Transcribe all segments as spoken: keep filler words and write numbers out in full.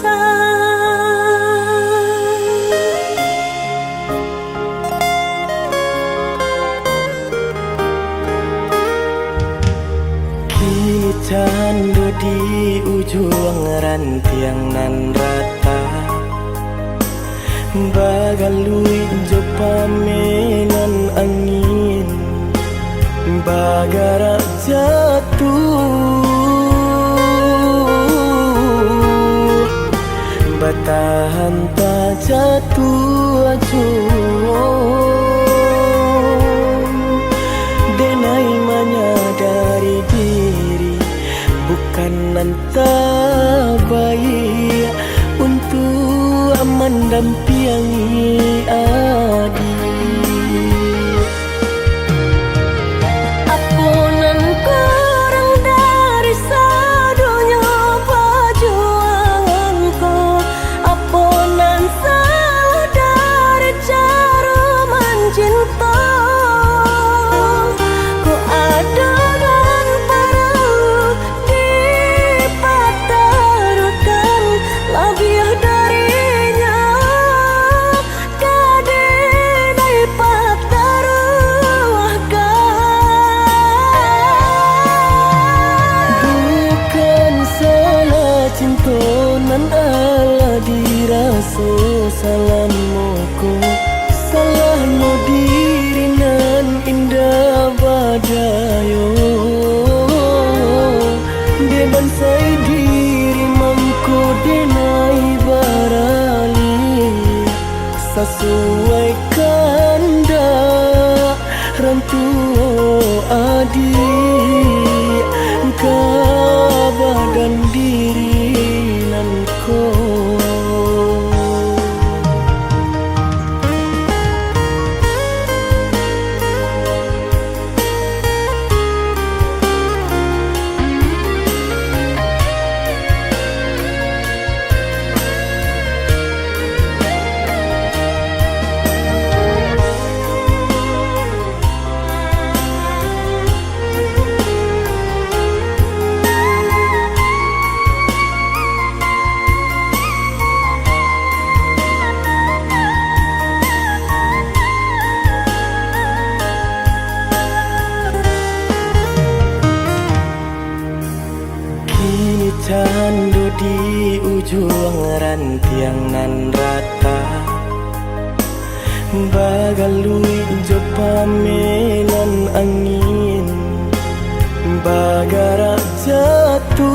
Kini cando di ujuang rantiang nan rata, bagaluik jo pamenan angin, bagarak jatuah, batahan tajatuah juo. Denai manyadari diri bukan nan tabaiak untuak mandampiangi adik. Apo nan kurang dari sadonyo pajuangan ko? Apo nan salah dari caro mancinto? Kok ado nan paralu dipataruahkan labiah dari nyo? Ka denai pataruahkan. Bukan salah cinto nan alah diraso salamo ko, salahnyo diri nan indak badayo. Dek bansai diri mangko denai baralih, sasuai kandak rantuo adik ka badan diri nan ko. Kini cando di ujuang rantiang nan rata, bagaluik jo pamenan angin, bagarak jatuah,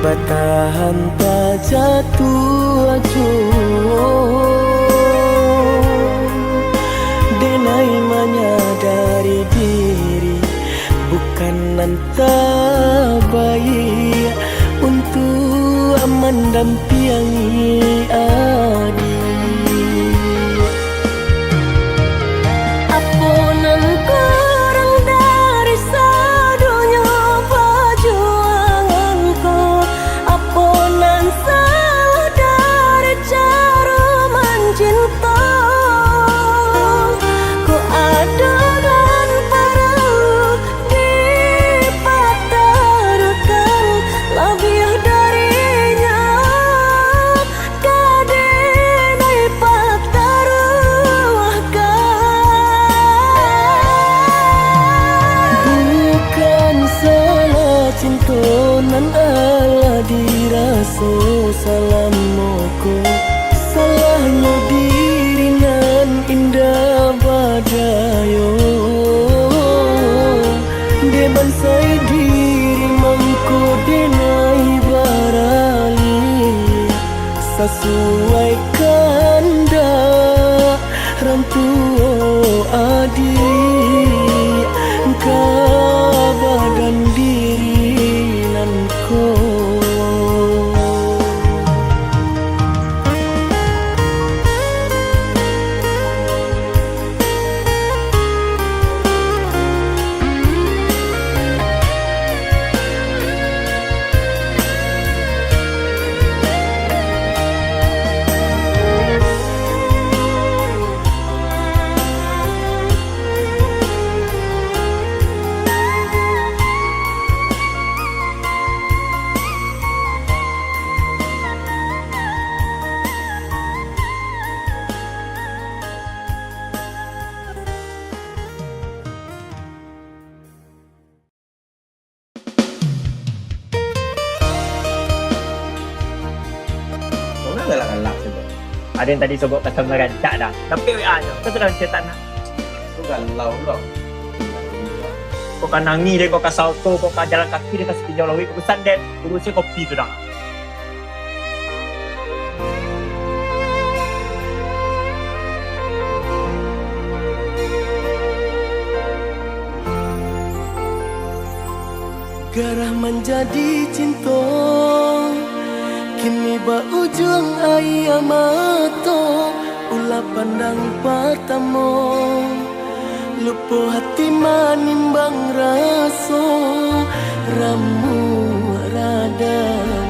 batahan tajatuah juo. Denai manyadari diri bukan nan tabaiak untuak mandampiangi adik. Apo nan kurang dari sadonyo pajuangan ko? Apo nan salah dari caro mancinto? Kok ado nan paralu dipataruahkan labiah dari nyo? Ka denai pataruahkan. Bukan salah cinto nan alah diraso salamo ko, salahnyo diri nan indak badayo. Dek bansai diri mangko denai baralih, sasuai kandak rantuo adik ka badan diri nan ko. Ado nan tadi sogoh ka Samarinda dah. Tapi W A nyo, kau sudah cetak nak. Tu galau lo. Kau ka nangih deh, kau ka sato, kau ka jalan kaki deh ka sapinjau lauik, kau sandet, kau urusi kopi tu dah. Garah manjadi cinto, kini baujuang aia mato. Ulah pandang partamo, lupo hati manimbang raso, ramuak radam.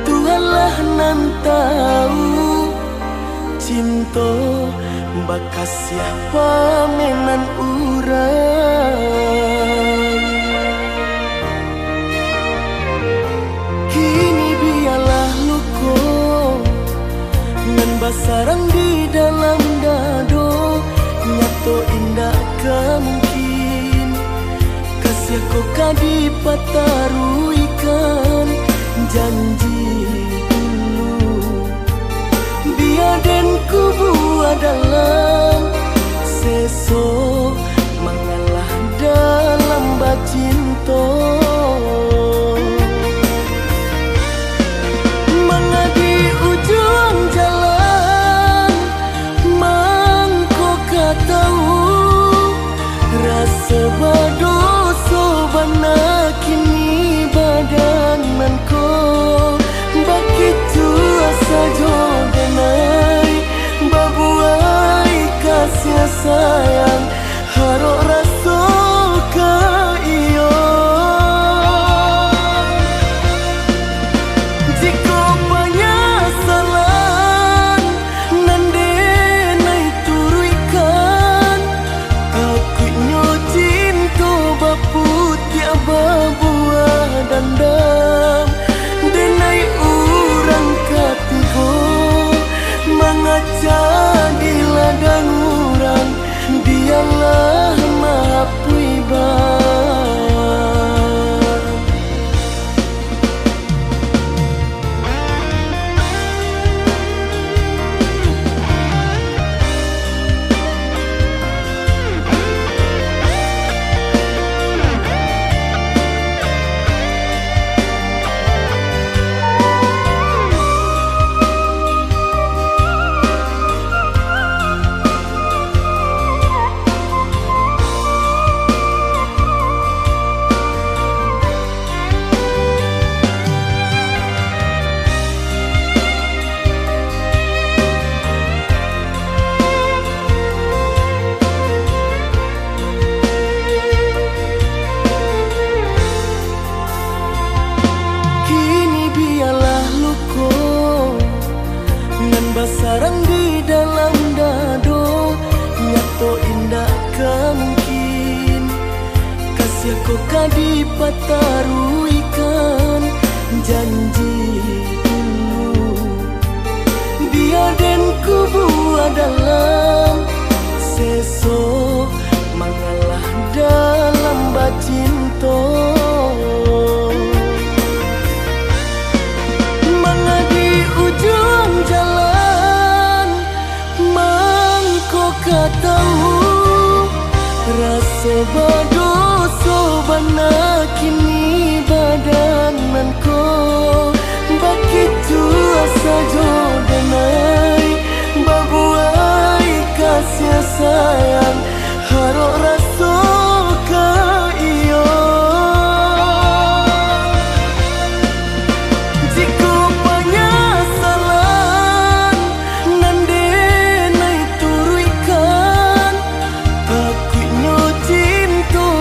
Tuhanlah nan tau, cinto bakasiah pamenan urang. Kini bialah luko nan basarang di dalam dado, nyato indak ka mungkin. Kasiah ko ka dipataruihkan, janji dulu. Bia den kubua dalam seso, mangalah dalam bacinto. Manga di ujuang jalan, mangko ka tau, raso badoso bana kini badan nan ko. Bakitu sajo denai, babuai kasiah sayang, harok raso ka iyo. Jikok panyasalan nan denai turuikkan, takuiknyo cinto baputiak babuah dandam. Denai urang katigo mangaca di ladang urang, bialah mahapuih ba. Kini bialah luko nan basarang di dalam dado, nyato indak ka mungkin. Kasiah ko ka dipataruihkan, janji dulu. Bia den kubua dalam seso, mangalah dalam bacinto. Manga di ujuang jalan, mangko ka tau, raso badoso bana kini badan nan ko. Bakitu sajo denai, babuai kasiah sayang, harok raso ka iyo. Jikok panyasalan nan denai turuikkan, takuiknyo cinto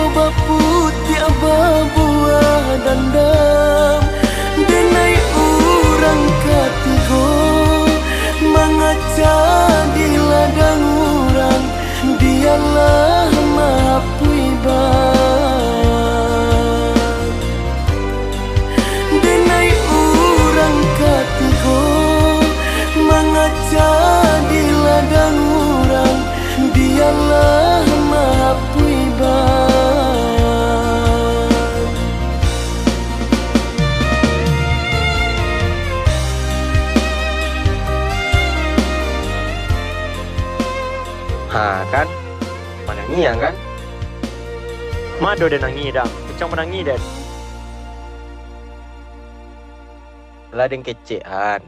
Kan? Ma ado den nangih, Dang? Kucang manangih den. Lah den kecek, Han.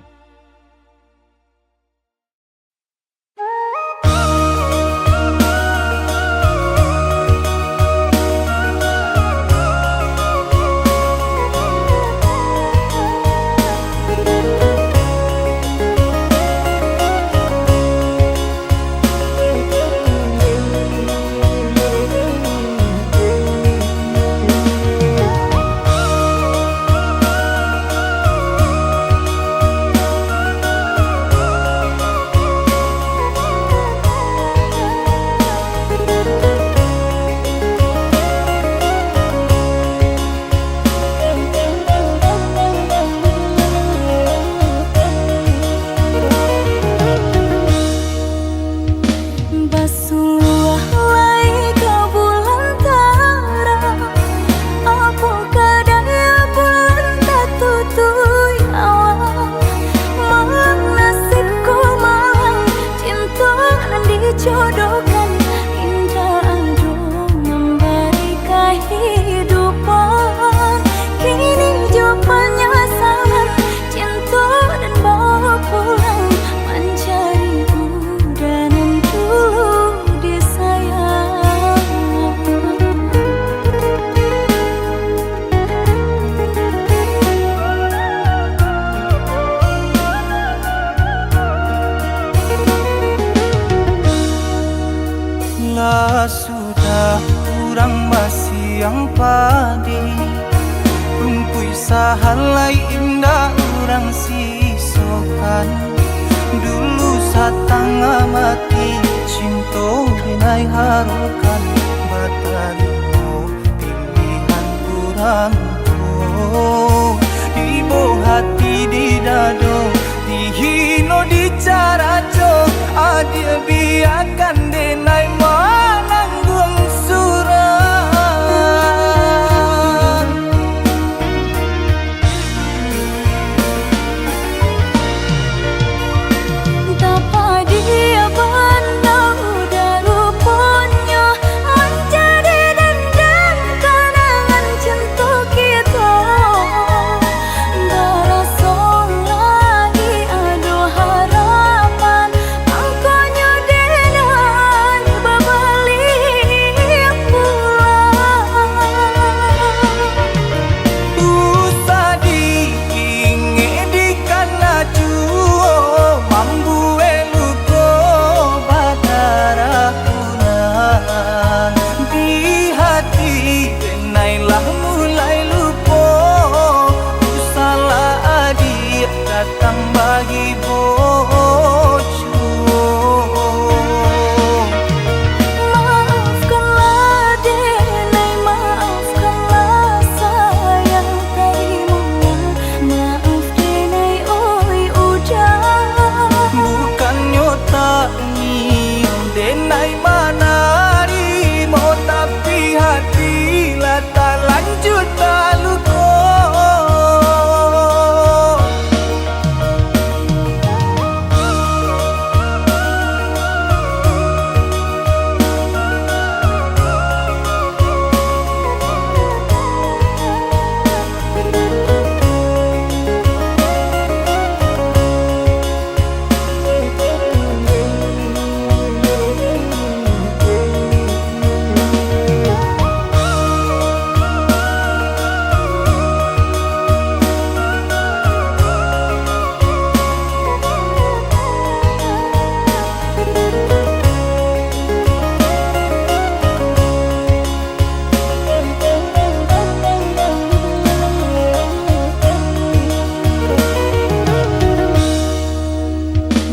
Basuah lai ka bulan tarang, apo ka daya bulan tatutuik awan. Malang nasib ko malang, cinto nan dijodohkan, indak ado mambari kahidupan. Kini jo panyasalan, cinto den bawa pulang, mancari uda nan dulu disayang. Lah sudah urang basiang padi, rumpuik sahalai indak urang sisokan. Dulu satangah mati, cinto dinai harokan, batarimo pilihan urang tuo. Diibo hati di dado, dihino dicaraco, adiak biakan denai manangguang surang. Tapadiah bana uda ruponyo, manjadi dendam kanangan cinto kito. Baraso lai ado harapan, angkonyo denai babaliak pulang. Usah diingek dikana juo, mambuek luko badarah pulang. Di hati denai lah mulai lupo, usahlah adiak datang bagi bojo. Maafkanlah denai, maafkanlah sayang, tarimolah maaf denai, oi uda. Bukannyo tak nio denai manarimo, tapi hati lah talanjua taluko.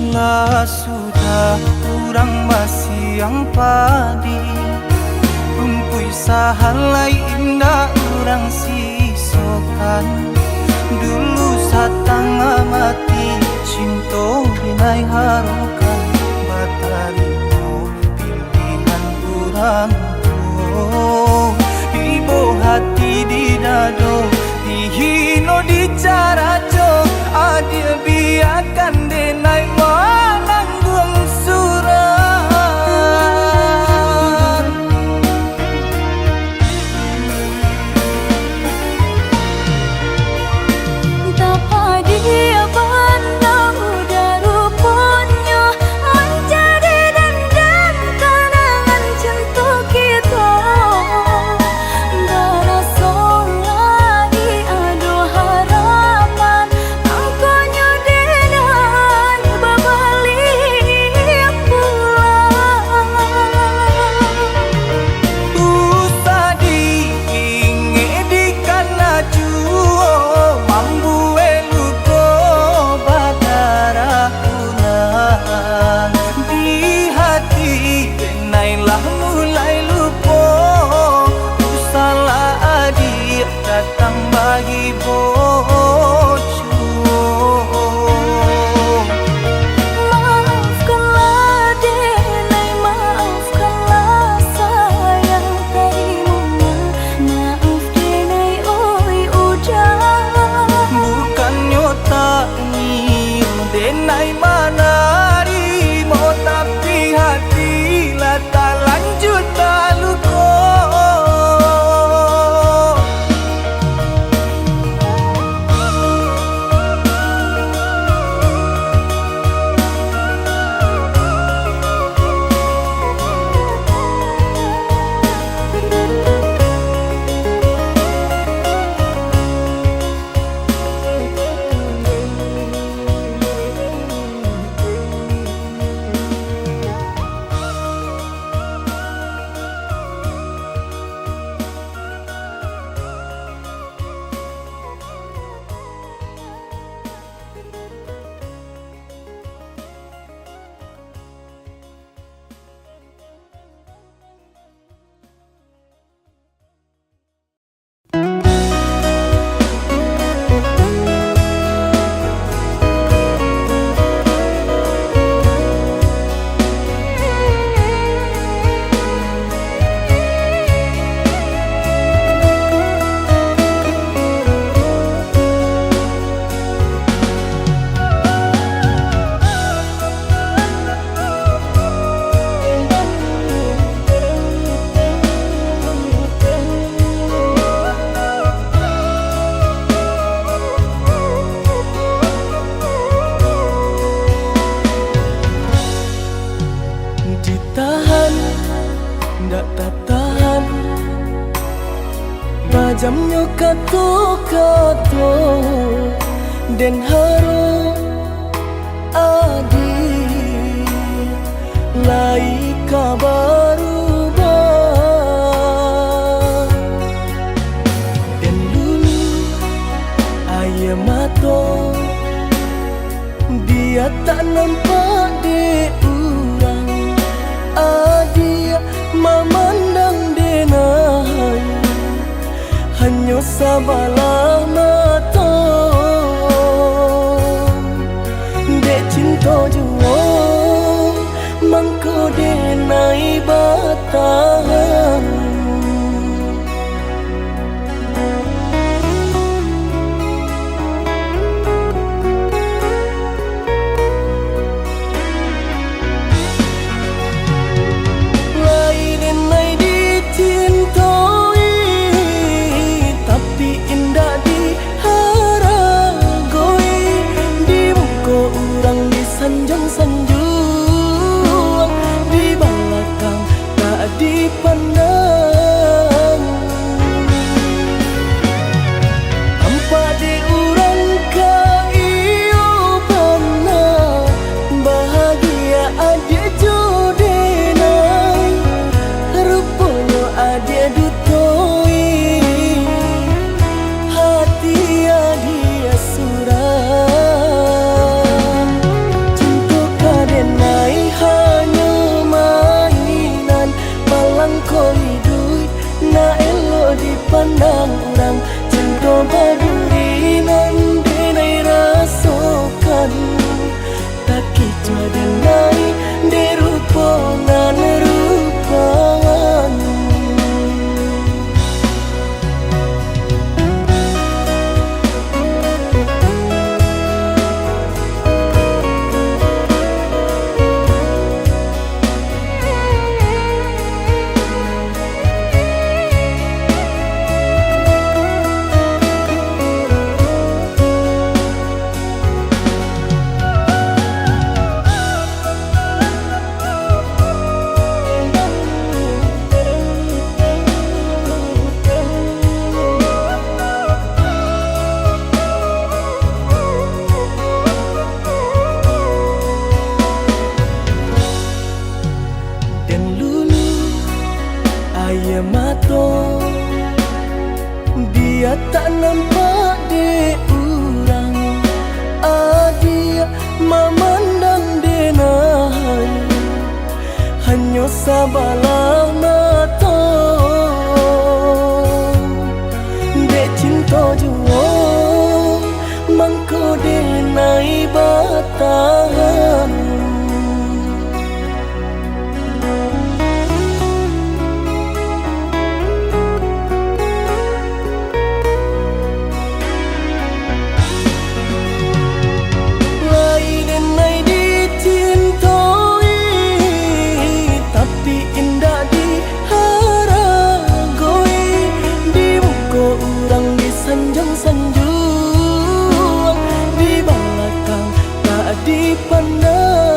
Lah sudah urang basiang padi, rumpuik sahalai indak urang sisokan. Dulu satangah mati, cinto dinai harokan, batarimo pilihan urang tuo. Ibo hati di dado, dihino dicaraco, adiak biakan denai manangguang surang. Tajamnyo kato-kato den harok adiak lai ka barubah. Den luluih aia mato, bia tak nampak dek urang. Adiak mamandang denai, hanyo sabalah mato. Dek cinto juo, mangko denai batahan. Lai denai dicintoi, tapi indak diharagoi. Di muko urang disanjuang-sanjuang, di balakang tak dipandang. Tampak dek urang ka iyo bana, bahagia adiak jo denai. Ruponyo adiak dutoi hati adiak surang. Cinto ka denai hanyo mainan, palangko iduik nak elok dipandang urang. Cinto baduri nan denai rasokan, takicuah denai dek rupo nan rupawan. Den luluih aia mato, bia tak nampak dek urang. Adiak mamandang denai, hanyo sabalah mato. Dek cinto juo, mangko denai batahan. Lai denai dicintoi, tapi indak diharagoi. Di muko urang disanjuang-sanjuang, di balakang tak dipandang.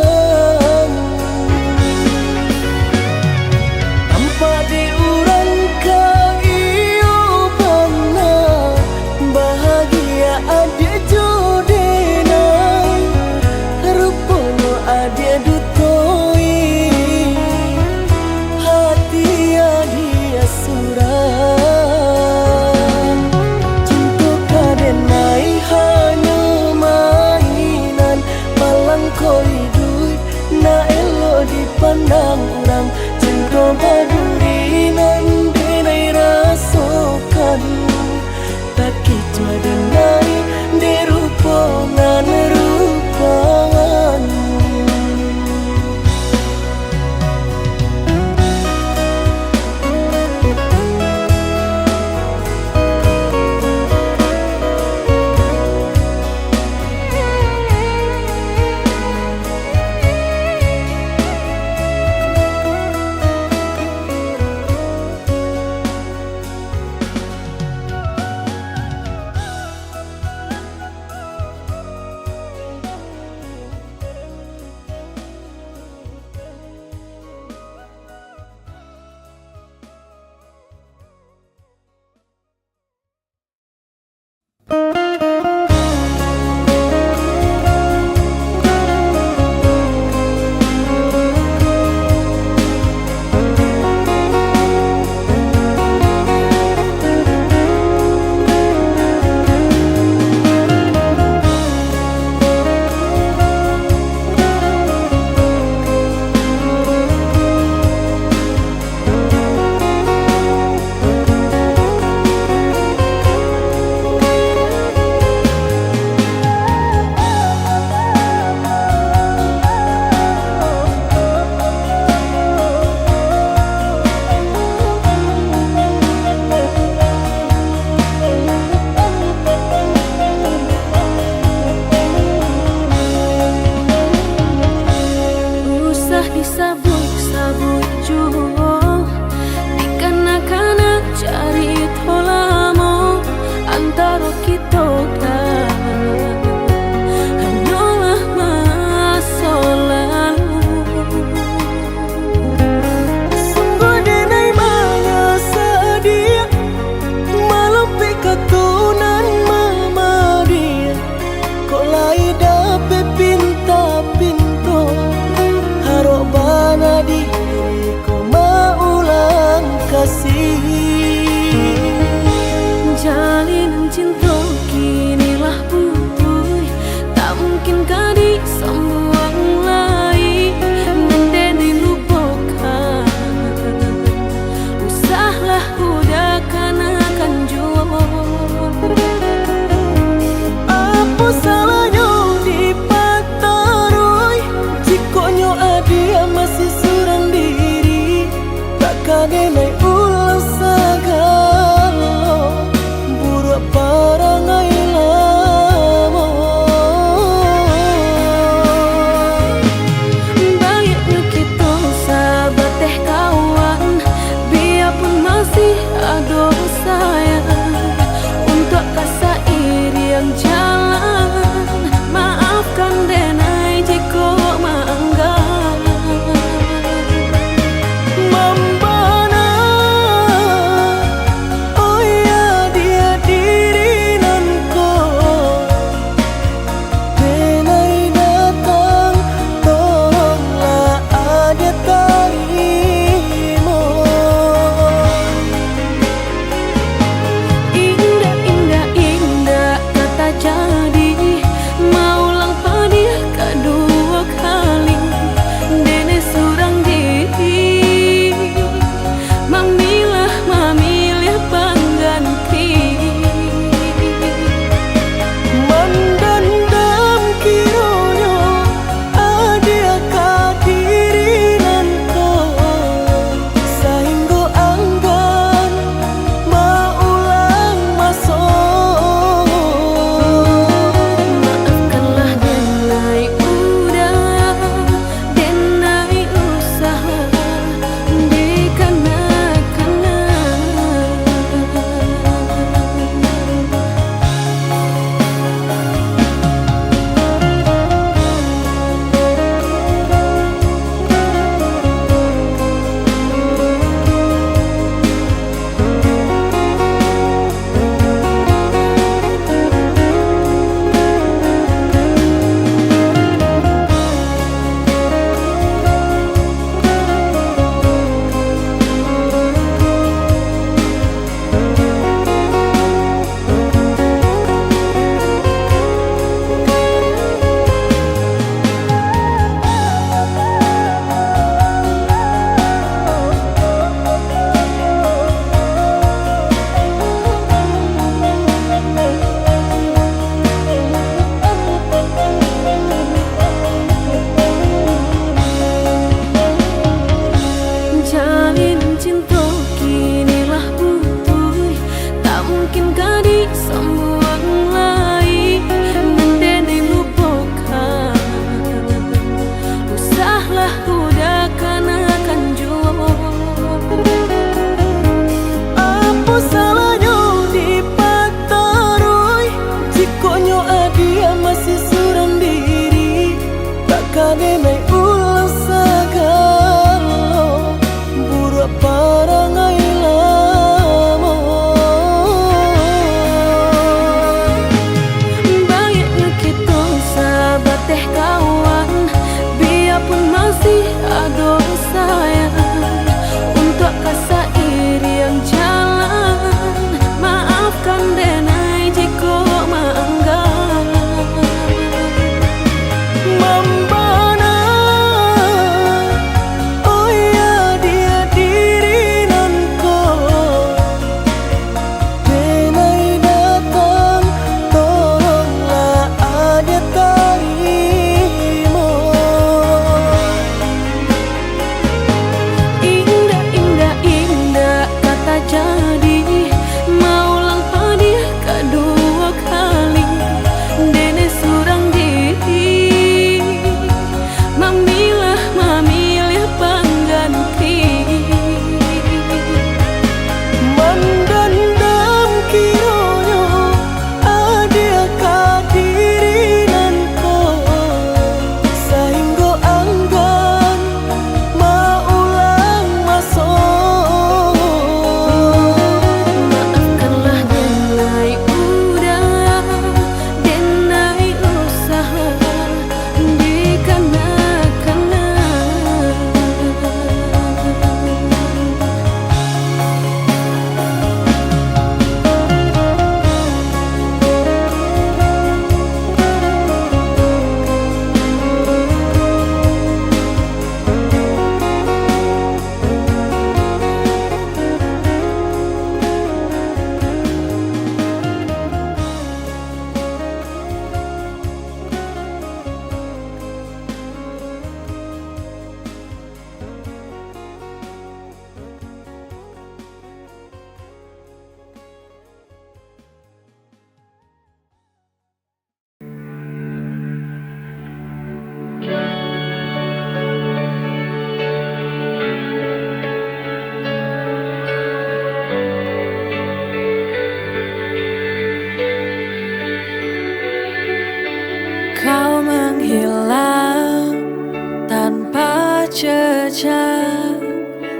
Nan cinto kini lah putuih, tak mungkin ka disambuang lai. Nan den rindukan, usahlah udahkan juo. Apo salahnyo dipataruih, jikok nyo adiak masih surang diri, tak ka den naik ulang sagalo, buruak parangai lamo.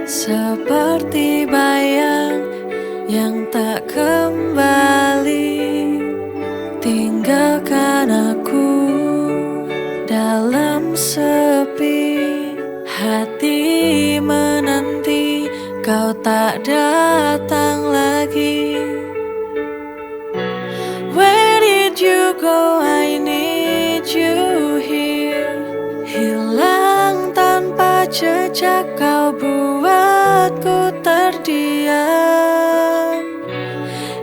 Seperti bayang yang tak kembali, tinggalkan aku dalam sepi. Hati menanti kau tak datang lagi. Where did you go? I need you here. Hilang tanpa jejak, kau buatku terdiam.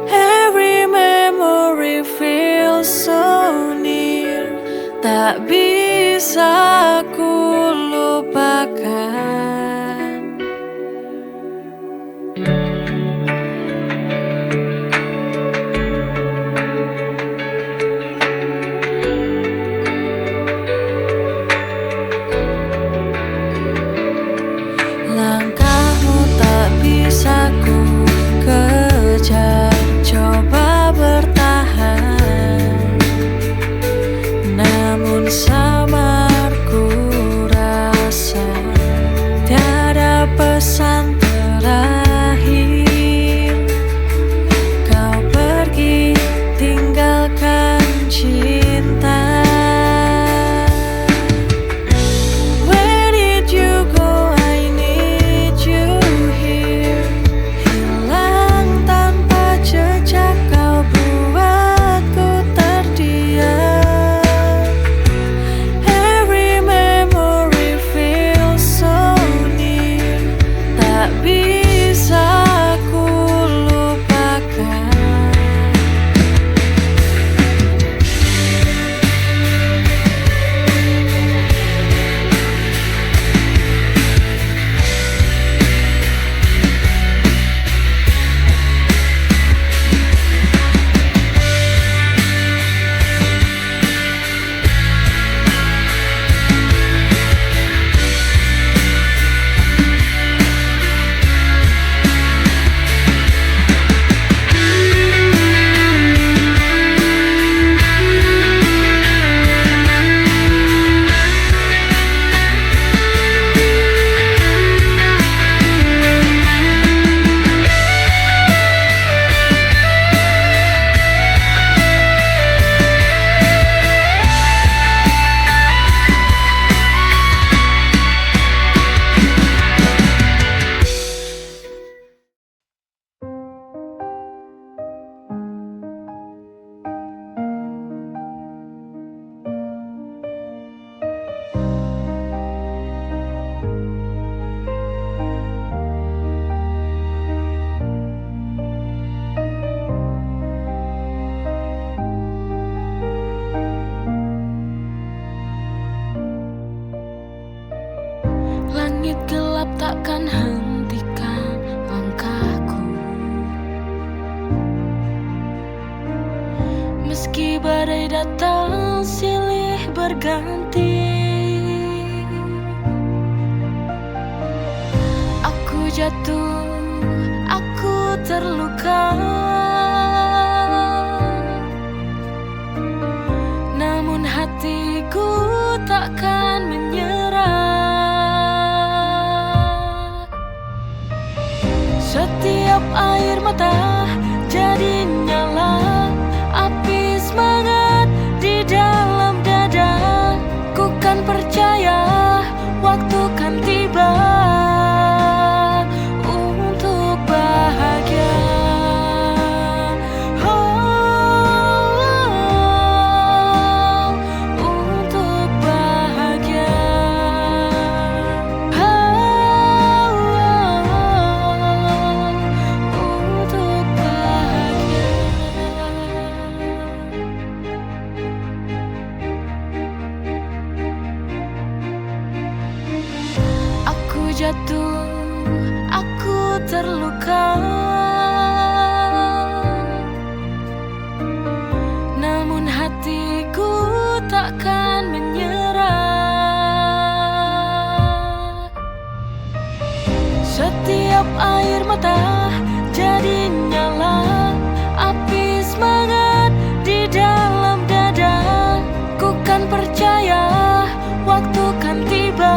Every memory feels so near, tak bisa ku lupakan. Langkahmu tak bisa ku kejar, coba bertahan. Namun samar ku rasa, tiada pesan terakhir. Kau pergi tinggalkan cinta. Where did you go? I need you here. Hilang tanpa jejak, kau buatku terdiam. Every memory feels so near, tak bisa ku lupakan. Langit gelap takkan hentikan langkahku. Meski badai datang silih berganti, aku jatuh, aku terluka. Namun hatiku takkan menyerah. Setiap air mata jadi nyala, api semangat di dalam dada. Ku kan percaya, waktu kan tiba untuk bahagia. Oh, untuk bahagia. Oh, untuk bahagia. Aku jatuh, aku terluka. Namun hatiku takkan menyerah. Setiap air mata jadi nyala, api semangat di dalam dada. Ku kan percaya, waktu kan tiba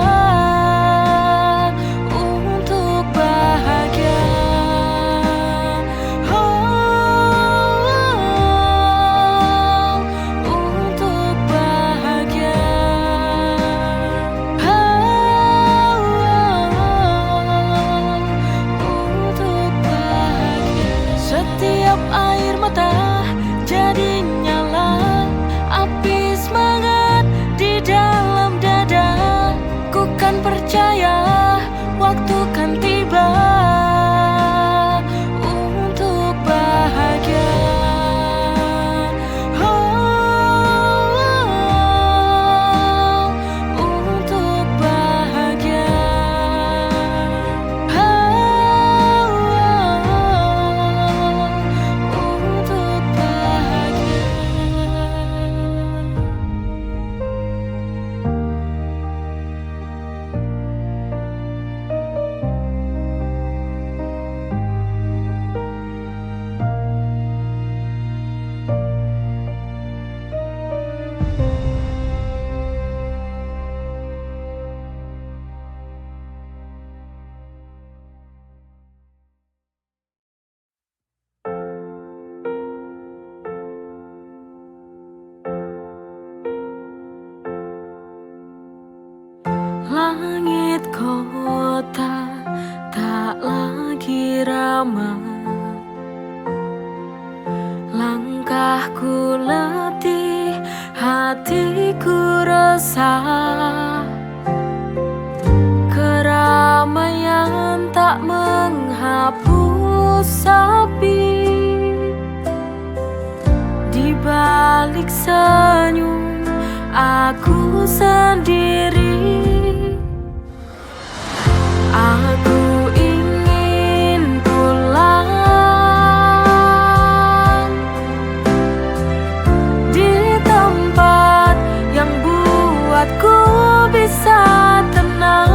Langit kota tak lagi ramai. Langkahku letih, hatiku resah. Keramaian tak menghapus sepi. Di balik senyum aku sendiri. Aku ingin pulang di tempat yang buatku bisa tenang,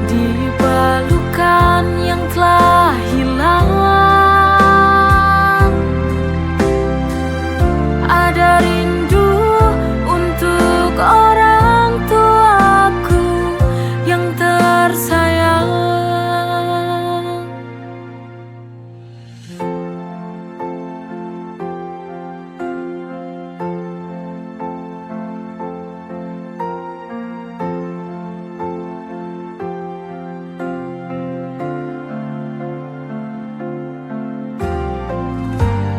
di pelukan yang telah hilang. Ada rindu untuk orang tuaku yang tersayang.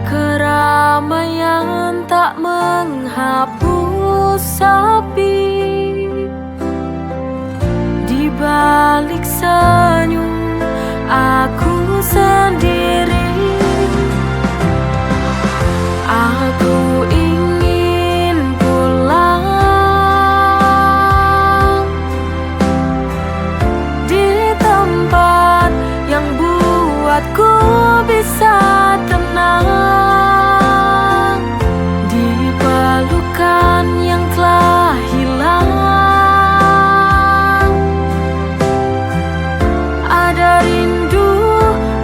Keramaian tak menghapus sepi. Di balik senyum aku sendiri. Aku ingin pulang di tempat yang buatku bisa tenang, di pelukan yang telah hilang. Ada rindu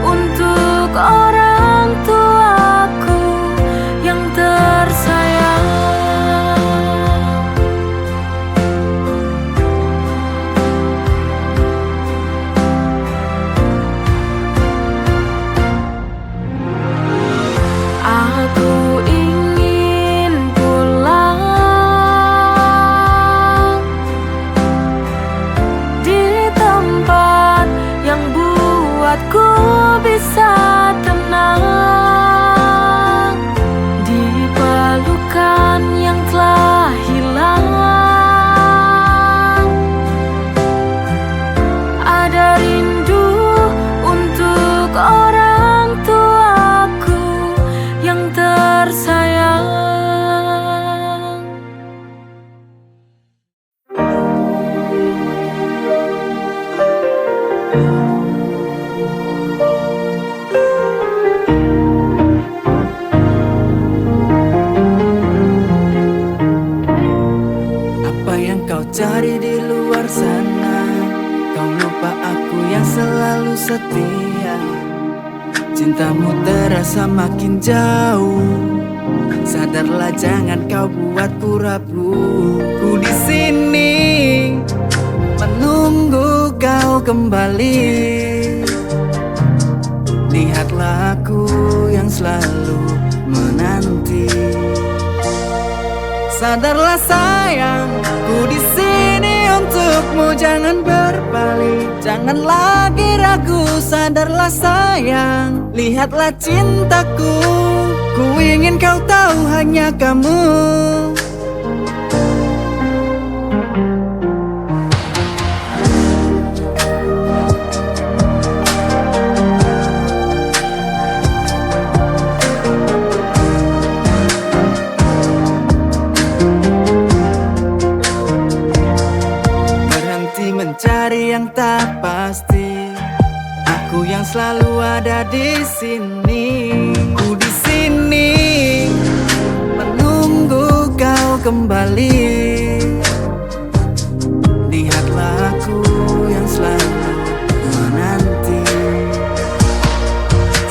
untuk orang tuaku yang tersayang. Aku ingin pulang di tempat yang buatku bisa tenang, di pelukan yang telah hilang. Ada rindu untuk orang tuaku yang tersayang. Apa yang kau cari di luar sana? Kau lupa aku yang selalu setia. Cintamu terasa makin jauh. Sadarlah, jangan kau buatku ragu. Ku di sini menunggu kau kembali. Lihatlah aku yang selalu menanti. Sadarlah sayang, ku di sini untukmu, jangan berpaling, jangan lagi ragu. Sadarlah sayang, lihatlah cintaku, ku ingin kau tahu hanya kamu. Berhenti mencari yang tak pasti. Aku yang selalu ada di sini. Ku di sini menunggu kau kembali. Lihatlah aku yang selalu menanti.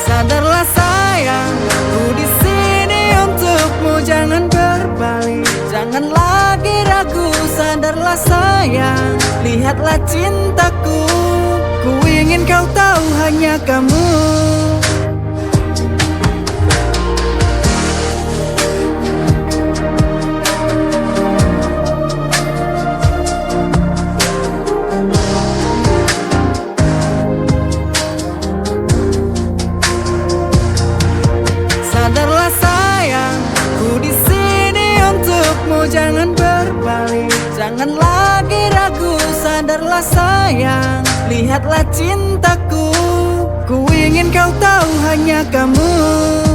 Sadarlah sayang, ku di sini untukmu, jangan Sadarlah sayang, lihatlah cintaku. Ku ingin kau tahu hanya kamu. Sadarlah sayang, ku di sini untukmu, jangan berbalik, jangan lagi ragu. Sadarlah sayang, lihatlah cintaku. Ku ingin kau tahu hanya kamu.